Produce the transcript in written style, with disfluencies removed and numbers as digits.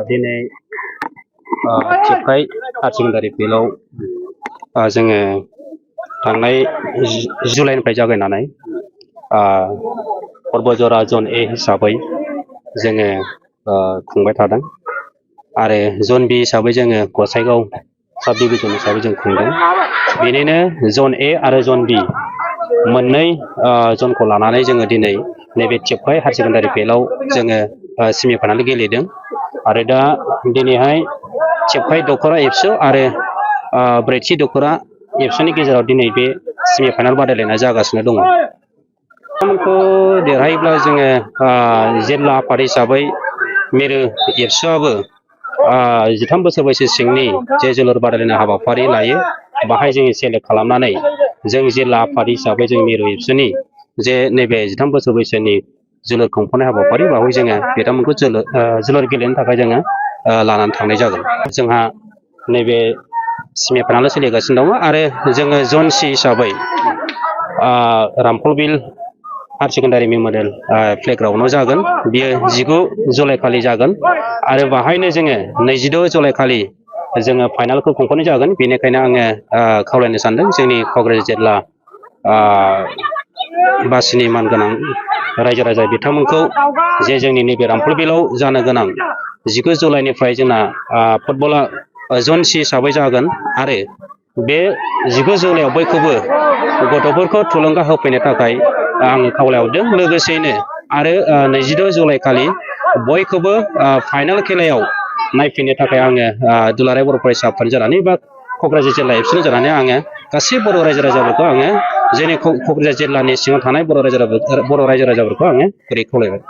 दिनै चिपकाइ higher secondary फिल्डआव जोङो थांनाय जुलाइनिफ्राय जागायनानै पर्बतजरा जन ए हिसाबै जोङो खुंबाय थादों आरो जन बी हिसाबै जोङो गसाइगाव साब डिभिजन हिसाबै जों खुंदों। बेनिनो जन ए आरो जन बी मोननै जनखौ लानानै जोङो दिनै नैबे चिपकाइ हायार सेकेन्डारि फिल्डआव जोङो सेमि फाइनाल गेलेदों आरो दा दिनैहाय चिपकाइ दख'रा एबसु आरो ब्रैथि दख'रा एबसुनि गेजेराव दिनै बे सेमि फाइनाल बादायलायनाया जागासिनो दङ। बिथांमोनखौ देरहायोब्ला जोङो जिल्ला आफाद हिसाबै मिरु एबसुआबो 13 बोसोर बैसो सिंनि जे जोलुर बादायलायनाय हाबाफारि लायो बाहाय जोङो सेलेक्ट खालामनानै जों जिल्ला आफाद हिसाबै जों मिरु एबसुनि जे नैबे 13 बोसोर बैसोनि जोलुर खुंफुंनाय हाबाफारि बावै जोङो बिथांमोनखौ जोलुर गेलेनो थाखाय जोङो लानानै थांनाय जागोन। जोंहा नैबे सेमि फाइनाल सोलिगासिनो दङ आरो जोङो जन सि हिसाबै रामफलबिल हायार सेकेन्डारि मेम'रियेल प्लेग्राउन्डआव जागोन। बियो 19 जुलाइ खालि जागोन आरो बाहायनो जोङो 22 जुलाइ खालि जोङो फाइनालखौ खुंफुंनाय जागोन। बेनिखायनो आङो खावलायनो सानदों जोंनि क'क्राझार जिल्ला बासिनि मानगोनां रायजो राजा बिथांमोनखौ जे जोंनि नैबे रामफलबिलाव जानो गोनां 19 जुलाइनिफ्राय जोंना फुटबला जन सि हिसाबै जागोन आरो बे 19 जुलाइआव बयखौबो गथ'फोरखौ थुलुंगा होफैनो थाखाय आङो खावलायहरदों। लोगोसेयैनो आरो 22 जुलाइ खालि बयखौबो फाइनाल खेलायाव नायफैनो थाखाय आङो दुलाराय बर' फरायसा आफाद जानानै बा क'क्राझार जिल्ला एबसुनि जानानै आङो गासै बर' रायजो राजाफोरखौ आङो जोंनि क'क्राझार जिल्लानि सिङाव थानाय बर' रायजो राजाफोरखौ आङो ओरै खावलायबाय।